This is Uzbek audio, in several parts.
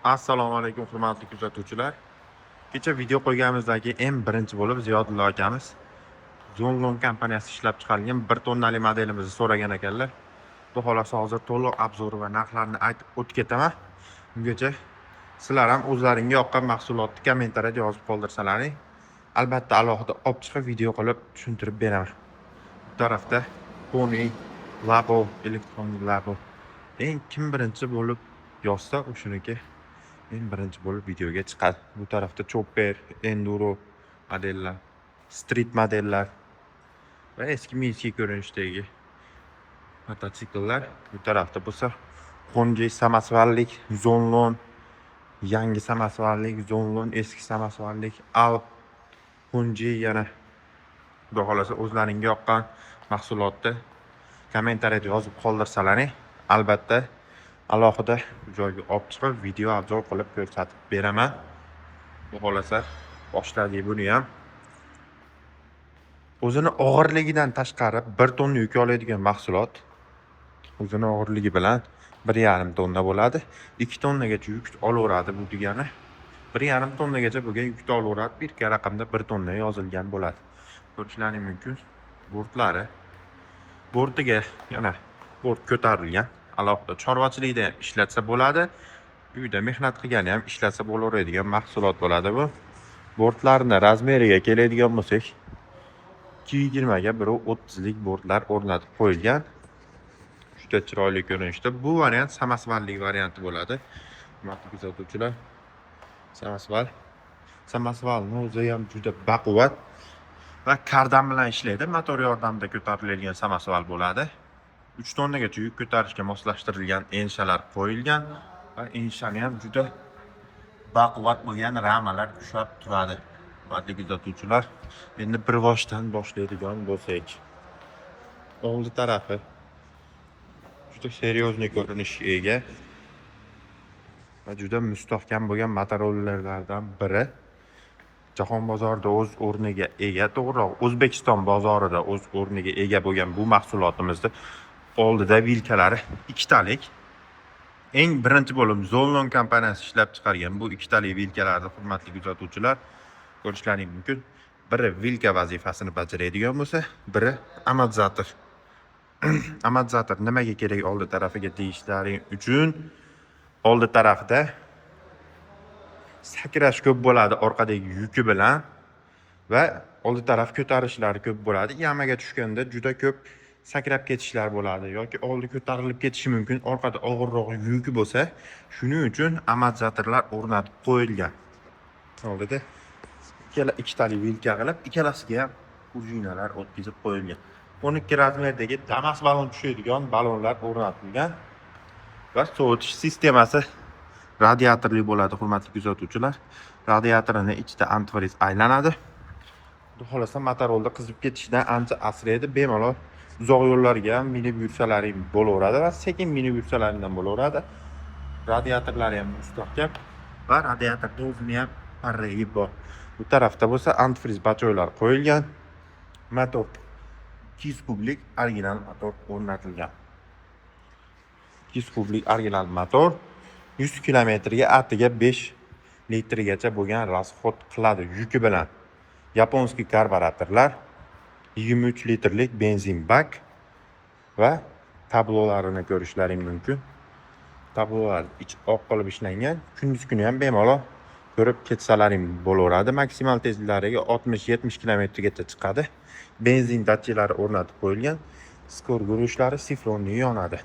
Assalomu alaykum, hurmatli kuzatuvchilar. Kecha video qo'yganimizdan keyin eng birinchi bo'lib Ziyodulla akamiz Zonlon kompaniyasi ishlab chiqargan 1 tonnali modelimizni so'ragan ekanlar. Xudo xohlasa, hozir to'liq обзор va narxlarni aytib o'tib ketaman. Ungacha sizlar ham o'zlaringga yoqqan mahsulotni kommentariyada yozib qoldirsalaring, albatta alohida olib chiqib, video qilib tushuntirib beraman. Bu tarafda Pony Labo, elektron Labo. Eng kim birinchi bo'lib yozsa, o'shaniki eng birinchi bo'lib videoga chiqadi. Bu tarafda Chopper, Enduro modellar, Street modellar va eski minskiy ko'rinishdagi mototsikllar. Bu tarafda bo'lsa Honda samosvallik, Zonlon, yangi samosvallik, Zonlon, eski samosvallik, Alp, Honda yana. Xudo xohlasa, o'zlaringga yoqqan mahsulotni kommentariyada yozib qoldirsalaring, albatta alohida joyga olib chiqib, video обзор qilib ko'rsatib beraman. Xudo xohlasa, boshladik buni ham. O'zini og'irligidan tashqari 1 tonna yuk oladigan mahsulot. O'zini og'irligi bilan 1,5 tonna bo'ladi. 2 tonnagacha yuk olaveradi bu degani. 1,5 tonnagacha bo'lgan yukni olaveradi. Бирка raqamda 1 tonna yozilgan bo'ladi. Ko'rishlaring mumkin. Bortlari. Bortiga yana bort ko'tarilgan. Alohida chorvachilikda ham ishlatsa bo'ladi. Uyda mehnat qilgani ham ishlatsa bo'laveradigan mahsulot bo'ladi bu. Bortlarni размер iga keladigan bo'lsak, 220 ga 1,30lik bortlar o'rnatib qo'yilgan. Juda chiroyli ko'rinishda. Bu variant samosvallik varianti bo'ladi. Hurmatli kuzatuvchilar, samosval. Samosvalni o'zi ham juda baquvvat va kardan bilan ishlaydi. Motor yordamida ko'tariladigan samosval bo'ladi. 3 tonnagacha yuk ko'tarishga moslashtirilgan enshalar qo'yilgan va enshani ham juda baquvvat bo'lgan ramalar ushlab turadi. Hurmatli kuzatuvchilar, endi bir boshdan boshlaydigan bo'lsak, oldi tarafi juda серьезный ko'rinishga ega va juda mustahkam bo'lgan motorollerlardan biri. Jahon bozorida o'z o'rniga ega, to'g'riroq, O'zbekiston bozorida o'z o'rniga ega bo'lgan bu mahsulotimizni oldida vilkalari ikkitalik. Eng birinchi bo'lib Zonlon kompaniyasi ishlab chiqargan bu ikkitalik vilkalarni, hurmatli kuzatuvchilar, ko'rishlaring mumkin. Biri vilka vazifasini bajaradigan bo'lsa, biri amortizator. Amortizator nimaga kerak oldi tarafiga deyishlaring uchun, oldi tarafida sakrash ko'p bo'ladi orqadagi yuki bilan va oldi taraf ko'tarishlari ko'p bo'ladi. Яма ga tushganda juda ko'p sakrab ketishlar bo'ladi yoki oldi ko'tarilib ketishi mumkin, orqada og'irroq yuki bo'lsa. Shuning uchun amortizatorlar o'rnatib qo'yilgan. Oldida ikkala ikkitalik vilka qilib, ikkalasiga ham prujinalar o'tkazib qo'yilgan. 12 размер dagi Damas balon tushadigan balonlar o'rnatilgan va sovutish sistemasi radiatorli bo'ladi, hurmatli kuzatuvchilar. Radiatorini ichida antifriz aylanadi. Xudo xohlasa, motorolda qizib ketishidan ancha asraydi. Bemalol uzoq yo'llarga ham minib yursalaring bo'laveradi va sekin minib yursalaring ham bo'laveradi. Radiatorlari ham mustahkam va radiatorda o'zini ham parragi bor. Bu tarafda bo'lsa antifriz бачок lar qo'yilgan. Motor 200 kublik original motor o'rnatilgan. 200 kublik original motor 100 kilometrga atiga 5 litrgacha bo'lgan расход qiladi yuki bilan. Японский karburatorlar, 23 litrlik benzin bak va tablolarini ko'rishlaring mumkin. Tablolar ichi oq qilib ishlangan. Kunduz kuni ham bemalol ko'rib ketsalaring bo'laveradi. Maksimal tezliklariga 60-70 kilometrgacha chiqadi. Benzin datchiklari o'rnatib qo'yilgan. Скорогорушка lari синхронный yonadi.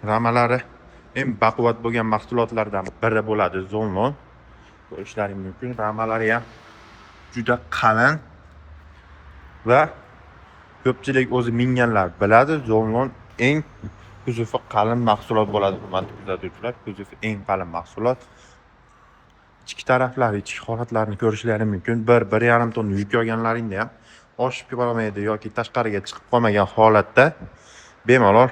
Ramalari eng baquvvat bo'lgan mahsulotlardan biri bo'ladi Zonlon. Ko'rishlaring mumkin. Ramalari ham juda qalin va ko'pchilik o'zi minganlar biladi, Zonlon eng kuzovi qalin mahsulot bo'ladi, hurmatli kuzatuvchilar. Kuzovi eng qalin mahsulot. Ichki taraflari, ichki holatlarini ko'rishlari mumkin. 1-1,5 tonna yuk olganlaringda ham oshib qolmaydi yoki tashqariga chiqib qolmagan holatda bemalol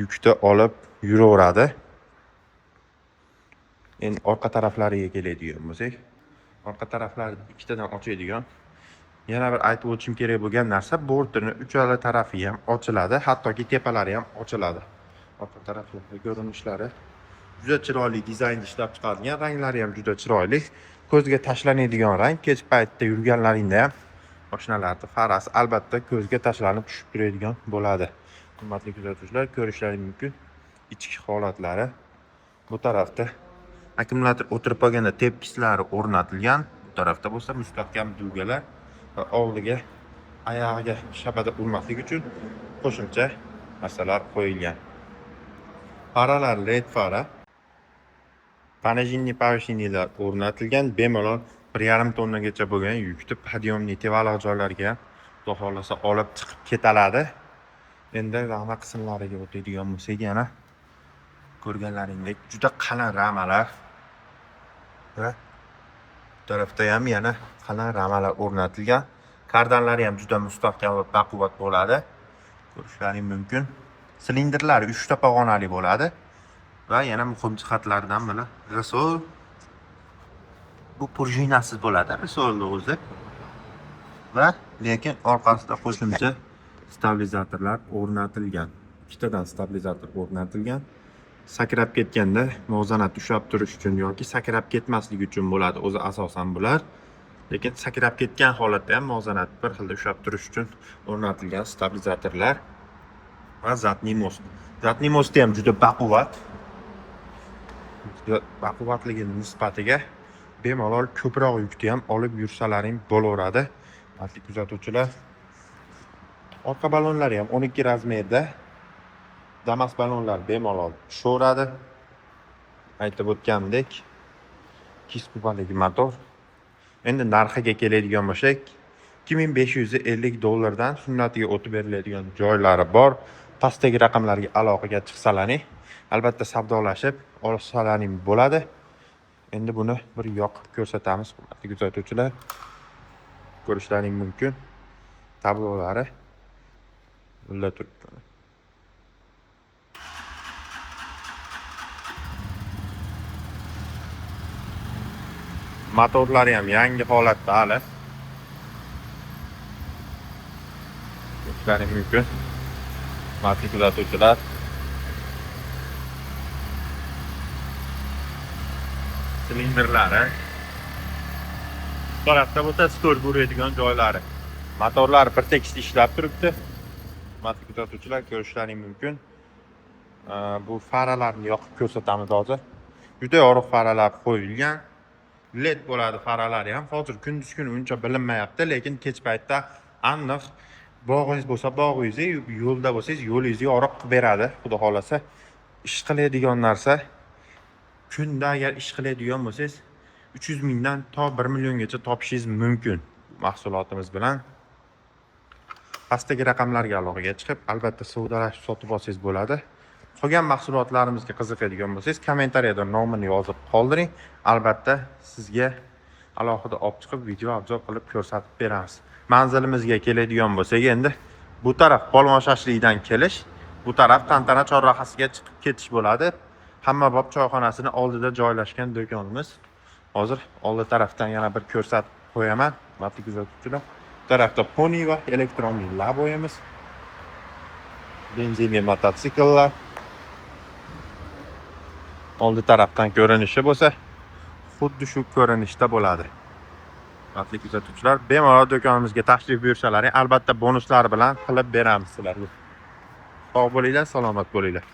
yukni olib yuraveradi. Endi orqa taraflariga keladigan bo'lsak, orqa taraflari ikkitadan ochadigan. Yana bir aytib o'tishim kerak bo'lgan narsa, bortini uchala tarafi ham ochiladi, hattoki tepalari ham ochiladi. Orqa taraflarda ko'rinishlari Juda chiroyli dizayn ishlab chiqarilgan, ranglari ham juda chiroyli. Ko'zga tashlanadigan rang. Kech paytda yurganlaringda ham mashinalarni farasi albatta ko'zga tashlanib tushib turadigan bo'ladi. Hurmatli kuzatuvchilar, ko'rishlaring mumkin ichki holatlari. Bu tarafda akkumulyator o'tirib qolganda tepkislari o'rnatilgan. Bu tarafda bo'lsa mustahkam dugalar va oldiga oyog'iga shabada urmaslik uchun qo'shimcha narsalar qo'yilgan. Faralar LED fara. Пониженный повышенный lar o'rnatilgan. Bemalol 1,5 tonnagacha bo'lgan yukni подъемный tevaloq joylarga ham xudo xohlasa olib chiqib ketaladi. Endi rama qismlariga o'tadigan bo'lsak, yana ko'rganlaringdek juda qalin ramalar va bu tarafda ham yana qalin ramalar o'rnatilgan. Kardanlari ham juda mustahkam va baquvvat bo'ladi. Ko'rishlaring mumkin. Silindrlari 3 ta pog'onali bo'ladi. Va yana muhim jihatlardan biri resorl, bu prujinasiz bo'ladi resorni o'zi. Va lekin orqasida qo'shimcha stabilizatorlar o'rnatilgan. Ikkitadan stabilizator o'rnatilgan. Sakrab ketganda muvozanat ushlab turish uchun yoki sakrab ketmaslik uchun bo'ladi o'zi asosan bular. Lekin sakrab ketgan holatda ham muvozanat bir xilda ushlab turish uchun o'rnatilgan stabilizatorlar va задний мост. Задний мост ham juda baquvvat. Juda baquvvatligi nisbatiga bemalol ko'proq yukni ham olib yursalaring bo'laveradi. Hurmatli kuzatuvchilar, orqa balonlari ham 12 razmerda. Damas balonlar bemalol tushaveradi. Aytib o'tganimdek, 200 kubalik motor. Endi narxiga keladigan bo'lsak, 2550 dollardan sunnatiga o'tib beriladigan joylari bor. Pastdagi raqamlarga aloqaga chiqsalaring, albatta savdolashib olsalaring bo'ladi. Endi buni bir yoqib ko'rsatamiz, hurmatli kuzatuvchilar. Ko'rishlaring mumkin. Tablolari bunda turibdi. Motorlari ham yangi holatda hali. Ko'rishlaring mumkin. Hurmatli kuzatuvchilar. Silindrlari. Bu tarafda bo'lsa stol buradigan joylari. Motorlar bir tekis ishlab turibdi. Hurmatli kuzatuvchilar, ko'rishlaring mumkin. Bu faralarni yoqib ko'rsatamiz hozir. Juda yorug' faralar qo'yilgan. LED bo'ladi faralari ham. Hozir kunduz kuni uncha bilinmayapti, lekin kech paytda aniq bog'ingiz bo'lsa bog'ingizni, yo'lda bo'lsangiz yo'lingizni yorug' qilib beradi. Xudo xohlasa ish qiladigan narsa. Kunda agar ish qiladigan bo'lsangiz 300 mingdan to 1 milliongacha topishingiz mumkin mahsulotimiz bilan. Pastdagi raqamlarga aloqaga chiqib, albatta savdolashib sotib olsangiz bo'ladi. Qolgan mahsulotlarimizga qiziqadigan bo'lsangiz, kommentariyada nomini yozib qoldiring. Albatta sizga alohida olib chiqib video obzor qilib ko'rsatib beramiz. Manzilimizga keladigan bo'lsak, endi bu taraf Polvon shashlikdan kelish, bu taraf Tantana chorrahasiga chiqib ketish bo'ladi. Hammabop choyxonasini oldida joylashgan do'konimiz. Hozir oldi tarafdan yana bir ko'rsatib qo'yaman. Hurmatli kuzatuvchilar, bu tarafda Pony va elektronli Laboyimiz. Benzinli mototsikllar. Oldi tarafdan ko'rinishi bo'lsa, xuddi shu ko'rinishda bo'ladi. Hurmatli kuzatuvchilar, bemalol do'konimizga tashrif buyursalaring, albatta bonuslar bilan qilib beramiz sizlarga. Sog' bo'linglar, salomat bo'linglar.